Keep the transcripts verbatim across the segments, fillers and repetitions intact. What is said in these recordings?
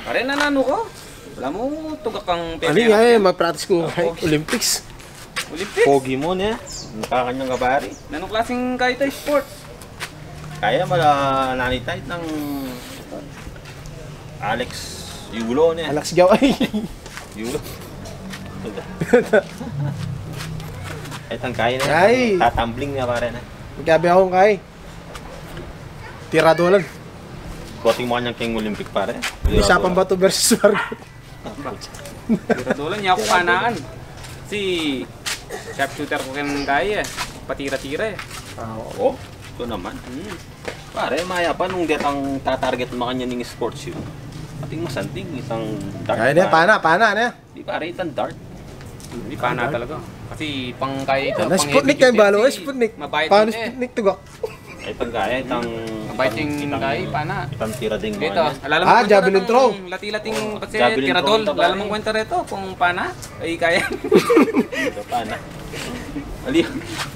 Pare, nananu ka? Ala mu, tugak kang... Ano pepera nga, eh, mapractice ku. Opo. Olympics. Olympics? Pogi mu, ne? Mukha kang kabari. Nanung klaseng kayi ita, sport? Kaya mala nanita itang Alex Yulo, ne? Alex Gaw, ay. Yulo. Itang kayi na. Ay. Tatumbling na, pare, na. Magkabi akong kayi. Tiradolan. Boting mu kanyang king Olympic, pare. Isa pang bato versus bargot. Tiradolan, nya ku panaan. Si sharpshooter ku ken kayi, eh. Patira-tira, eh. Ah, oo. Oh, ito naman. Hmm. Pare, mayap pa nung detang tatarget makanyan ning sports yu. Ating masanting, itang dart. Ay, ne, pana, pana, ne? Di, pare, itang dart. Di, pana talaga. Kasi pang kayi ito, pang Sputnik heavy duty, balo, eh, Sputnik. Mabait. Paano ito, eh. Sputnik, tugak? Itang kayi, itang, mabait itang, itang kayi, pana. Itang tira ding dito, mga yan. Alala mo, ah, javelin throw. Lati-lating, oh, kasi javelin throw, tiradol. Ito, pare. Alala mo kwenta reto, kung pana, ay kaya. Ito, pana. Ali,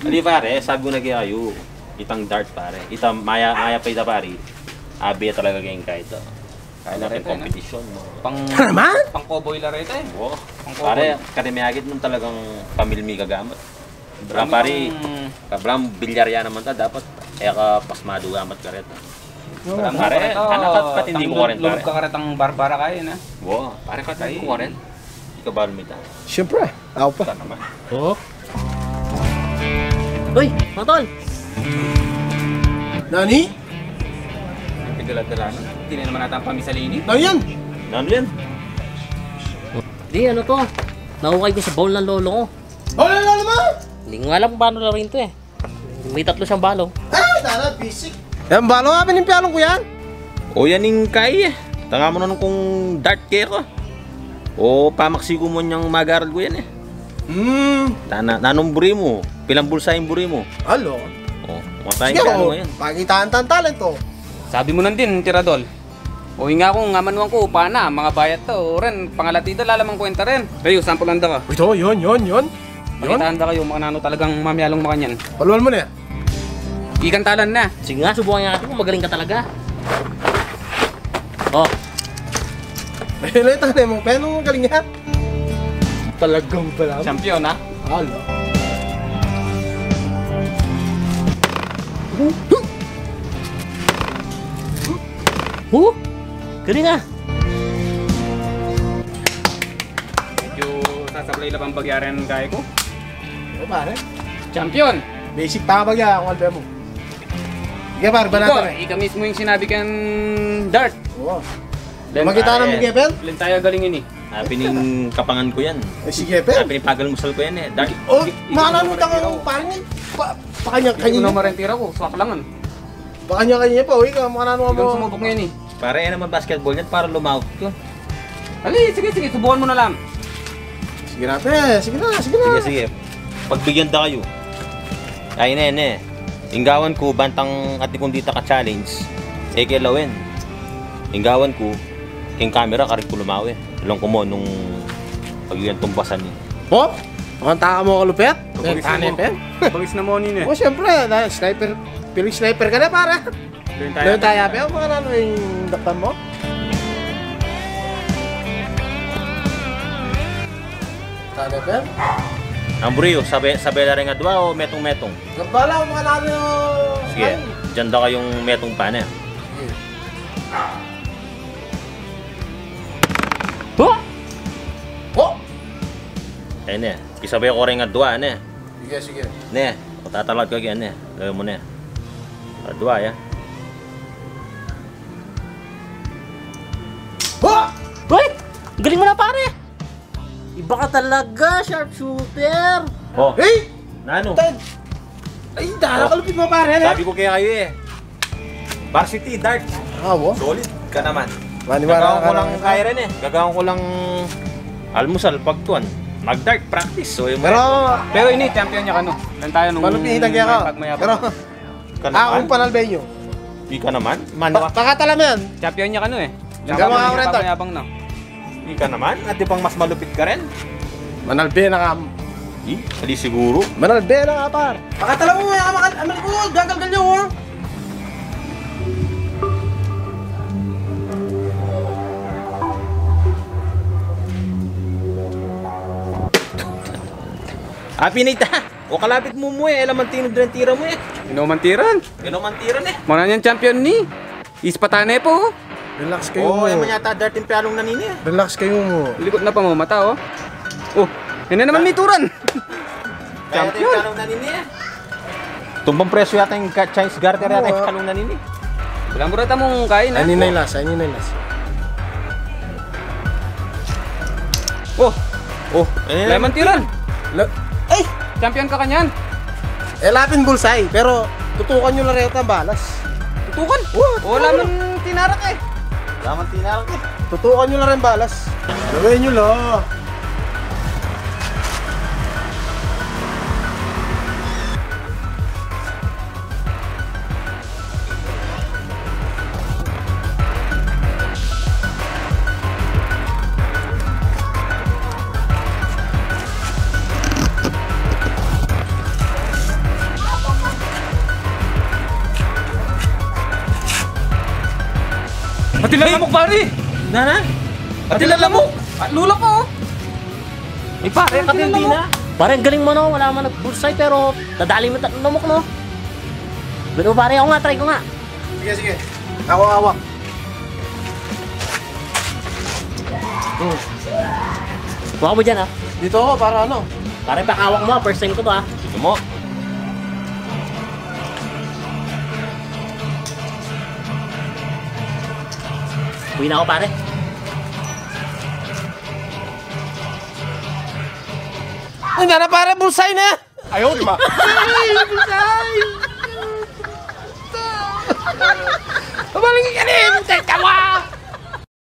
ali, pare, sabi ku na kekayu, itang dart, pare. Ita, maya, maya pa ita, pare. Abi talaga keng kayi ito. Kaya natin competition, no? Pang, pang cowboy la reta, eh. Oo. Pang cowboy. Pare, kati miyagit nung talagang pamilmi ka gamat. Pare, kablang bilyar ya naman ta, dapat e ka pasmadu gamat kareta. Pare, anak at patindi ku karin, pare. Lulub ka karetang Barbara kayi, na? Oo, pare, patindi ku karin. Ika bal mita. Siyempre, ako pa. Ika naman. Oo. Uy, mga tol! Nani? Pigdala-dala na. Hindi na naman ata ang pamisalini. Nani yan? Nani yan? Di, ano to? Nahukay ko sa bowl ng lolo ko. Bowl ng lolo mo? Hindi ko nga alam kung paano laro ito eh. May tatlo siyang balo. Ah, tara, bisik. Yan, balo nga, pinimpialong ko yan. O, yan ing kayi, eh. Tanga mu na nung kung dart keka. O, pamaksi ku mu nyang magaral ku yan, eh. Hmm. Tana, nanung buri mu? Pilang bulsa ing buri mu? Alo. O, matay. Sige, ka, ano o, yan? Pakitaan tang talent, o. Sabi mu nandin, tiradol. O, inga ku, ngamanuan ku, pana, mga bayat to, o ren, pangalati da, lalamang kwenta ren. Kayu, sample anda ka. Ito, yun, yun, yun. Yun. Pakitaan da kayu, makananu talagang mamialong makanyan. Palwal mu na yan. Ikan talan na. Sige nga, subukan nga natin kung magaling ka talaga. O. Ay, leta na yung penong magaling yan. Talagang pala. Champion, ha? Alo. Huh? Galing, ah. Medyo sasablay la pang bagyaran kayi ku. O, pare. Champion! Basic pa bagya, kung albe mu. Sige, pare, banatan na. Ika mismo ing sinabi kang dart. Oo. Makita na mu, Gepel? Lentaya galing ini. Happy ning kapangan ku yan. Eh, sige, Pel. Happy ning pagalmusal ku yan, eh. Dart. O, makananu tang, pare, ni, pa, pakanya, kanya. Ika na marentira ku, swak langan. Pakanya, kanya pa, uy, ka, makananu mu. Ika sumubok ngayon, eh. Pare, e naman basketball yan para lumaut ka. Ali, sige, sige, subukan mu na lang. Sige na, pre. Sige na, sige na. Sige, sige. Pagbigyan da kayu. Ay, ne, ne. Ing gawan ku, bantang atin kung dita ka-challenge, e ke lawen. Ing gawan ku, king camera, karin ku lumawe. Alam ku mu nung pagbigyan tumbasan ni. O? Ang taka mu kalupit? Bagis na mu. Bagis na mu, nine. O, siyempre, na, sniper. Piling sniper ka na, pare. Doon tayo. Doon tayo, Pel. Makananu ing dakpan mu? Tane, Pel? Ang buri yu, sabe, sabe la reng adwa o metung-metung? Gambala, makananu. Sige, ay. Diyan da kayung metung, pane. Sige. O! O! Ayun, e. Kisabe ku reng adwa, ne. Sige, sige. Ne, o tatalakad ka kaya, ne. Lawen mu, ne. Adwa, ya. Ba! Uy! Galing mu na, pare! Iba ka talaga, sharpshooter! O. Hey! Nanu? Tad-, ay, dara, o, kalupit mu, pare, ne? Sabi ku kekayu, e. Varsity dart. A, wa. Solid ka naman. Maniwala ka lang. Gagawan ku lang kayi rin, e. Gagawan ku lang almusal pagtuan. Mag-dart practice. So, yung... Pero, pero ini, champion ya kanu. Lawen tayo nung... Malupitan kaya ka. Pag mayabang. Pero, ka naman? A, kung panalbe yu. Ika naman? Manwa. Pa-, pakatala mu yan. Champion ya kanu, e. Gagawan ku rin to. Pag mayabang na. Ika naman, atin pang mas malupit karin. Manalbe na ka. E, ali siguru. Manalbe na ka, par. Pakatala mu, e, amal-, amal ku, gagalgal yu, o. Happy na ita. O, kalapit mu mu e, e la man tinubdan tira mu e. Ino man tiran? Ino man tiran e. Mana yan champion ni. Ispatan ne pu. Relax kayu mu. O, e man yata darting pialung na nini e. Relax kayu mu. Likut na pamamata o. O, ini naman mituran. Champion. Pialung na nini e. Tumbang presyo yata ing Chinese garter yata ing kalung na nini. Bilang bura tamung kain e. Ini na ing lasa, ini na ing lasa. O. O, lemon tea rin. Ay! Champion ka kanyan. E la pin bullseye, pero tutukan yu la reng balas. Tutukan? O, lemon tea na reng e. Lemon tea na reng e. Tutukan yu la reng balas. Gawin yu la. Atin lang lamok, pare! Nana? Atin lang lamok! Lula pa, o! Ay, pare, katindi na. Pare, ang galing mo, no? Wala man nag-bullseye, pero dadali mo tatlong lamok, no? Pero, pare, ako nga, try ko nga. Sige, sige. Ako, awak. Hmm. Kuha mo dyan, ha? Dito ako, para ano? Pare, pakawak mo, ha? First time ko to, ha? Sige mo. Uwi na ako, pare. Ay, nana, pare, bullseye na! Ayaw, di ba? Bullseye! Pabaling ka rin! Teka mo!